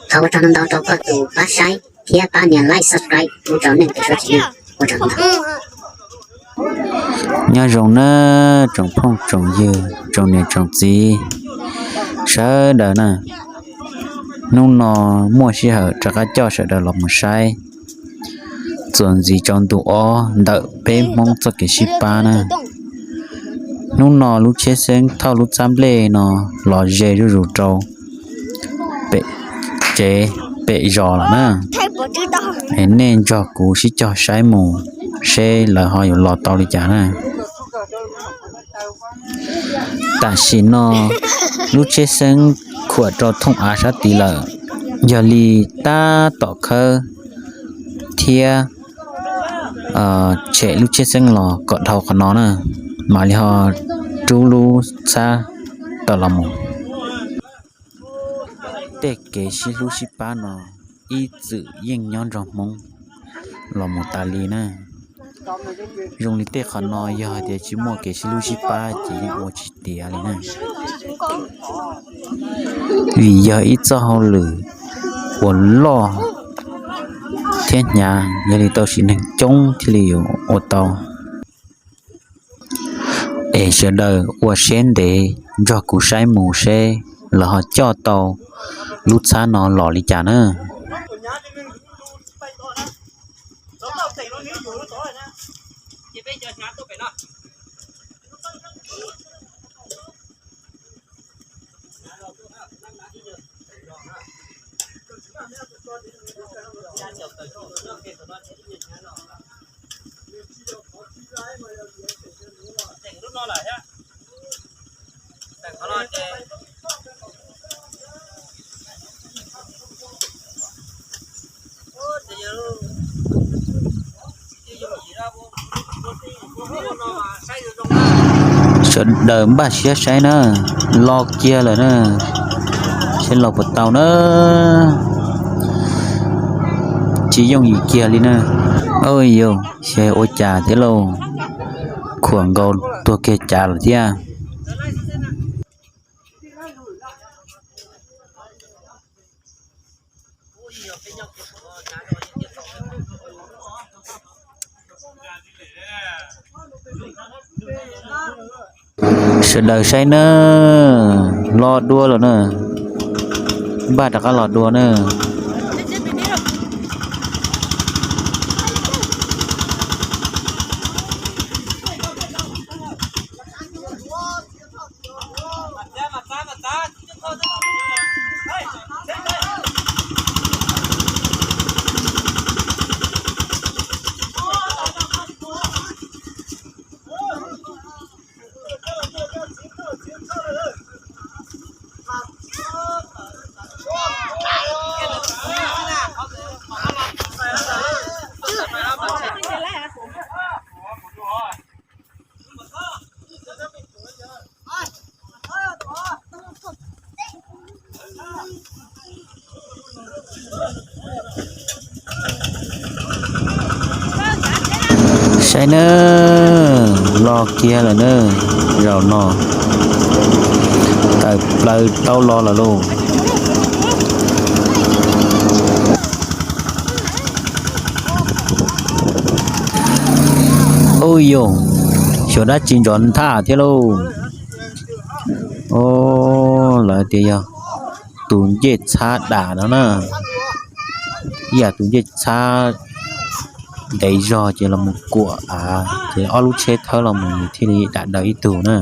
Thov ua tsaug ntau ntau rau koj tus pab saib thiab pab nias like subscribe rau neeg kws suav tsim nyog. Ua tsaug ntau. Nyob zoo nawb tsoom phooj tsoom ywg tsoom niam tsoom txiv sawv daws na, hnub no muaj sij hawm rov qab coj sawv daws los mus saib txuas ntxiv rau ntu ob ntawm peb Hmoob txoj kev sib pab na. Hnub no lub tsheb xeeb thauj lub txhab nplej no los ze zuj zus rau pem tsev pem zos lawm na. Nej nrog kuv sib cog saib mus seb lawv ho yuav los tau li cas na. Tam sim no lub tsheb xeeb khuam rau thooj av sab tid lawm, yog li tab tom khawb thiab tshem lub tsheb xeeb los kom dhau qhov no na, mam li ho rub lub txhab tawm los mus. Tej kev sib hlub sib pab no ib txwm yeej nyob nrog Hmoob los mus tas li na. Zoo li tej qhov no yog hais tias tsis muaj kev sib hlub sib pab ces yeej ua tsis tiav li na. Vim yog ib txoj hauj lwm uas loj thiab hnyav, yog li tau sim neeg coob thiaj li yuav ua tau. Es sawv daws ua siab ntev nrog kuv saib mus seb lawv ho coj tau lub txhab no los li cas na. Sawv daws npaj siab saib na, lo kiag lawm na, saib lo puas tau na. Tsis yooj yim kiag li na. Yog ua cas thiab lauj, khuam nkaus tuag kiag cav lawm thiab. Sawv daws saib na, lo dua lawm na, npaj rov qab lo dua na. Saib na, lo kiag lawm na, zaum no tawm plaws tau los lawm lauj. Ub yus, xyov dab tsi ntov nthaj thiab lauj. Lawv tias yog tus ncej txhab dam no na, ib yam tus ncej txhab ntev zog ces los mus kuam av ces ob lub tsheb thawb los mus thiaj li dam daws ib tug na.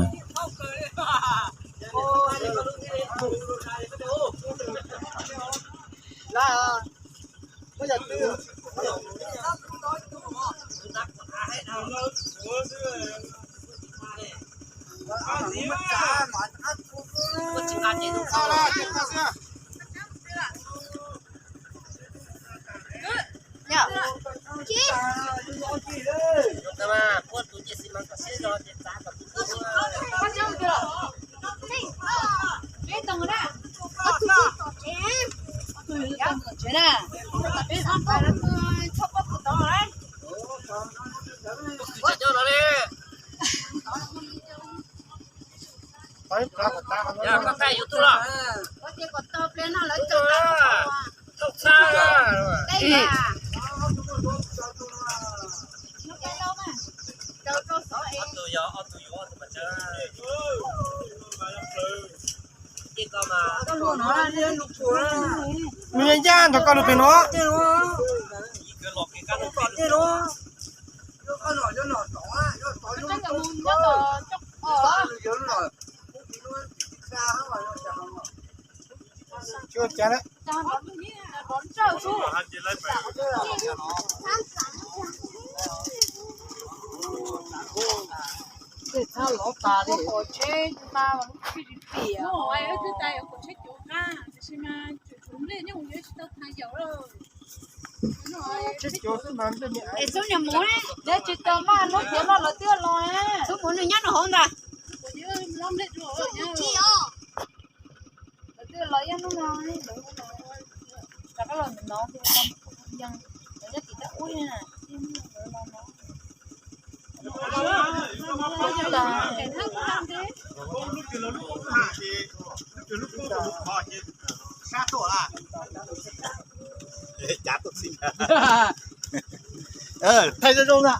Yog koj thaij YouTube los? Nws yeej ncaj nrog koj lug pem no. Tsis ua cas na. Es xub niag mus, neb tsis tau maj hnub tiav no lawv twb los. Xub mus nws nyob nws hauv ntag. Lawv twb los ib hnub no, rov qab los ntawm no, lawv nyob tim tab ub na. Thaij zoo zoo na.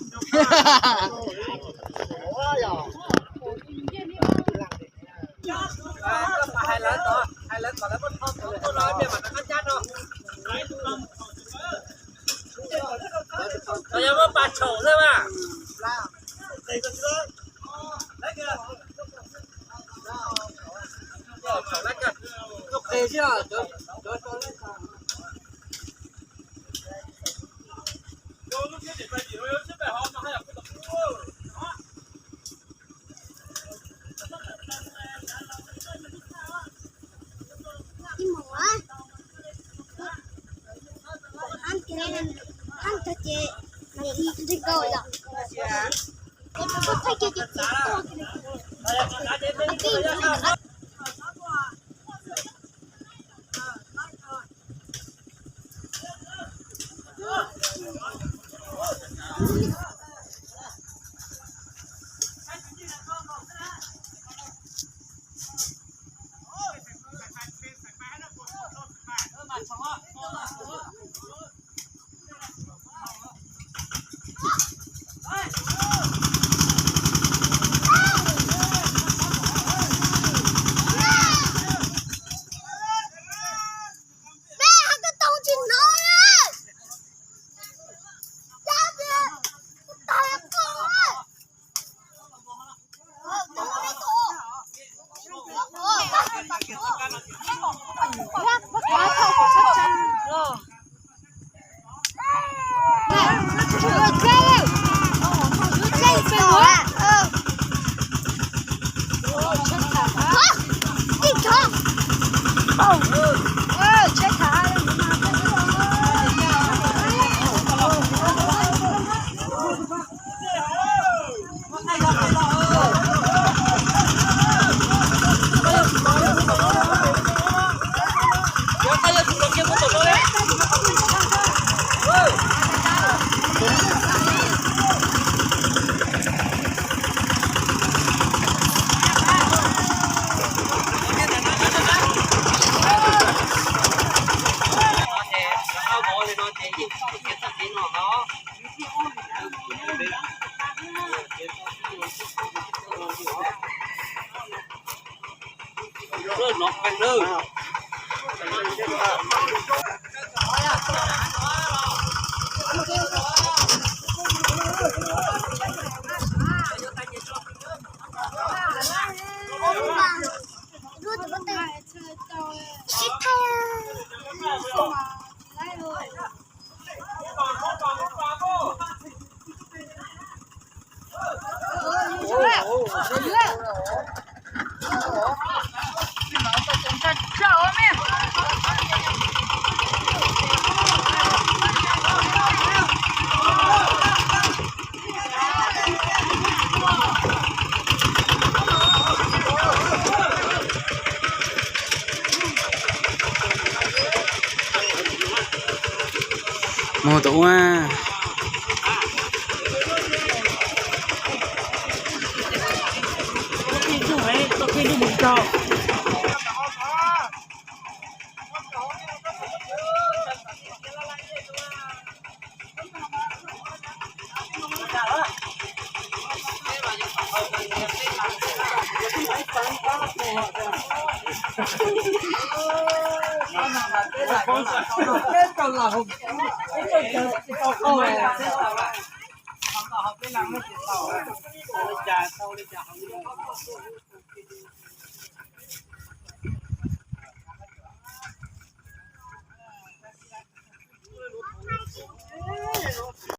Koj yog muab pas tshaum xwb mas. Mus tom ub. Tau li cas, tau li cas.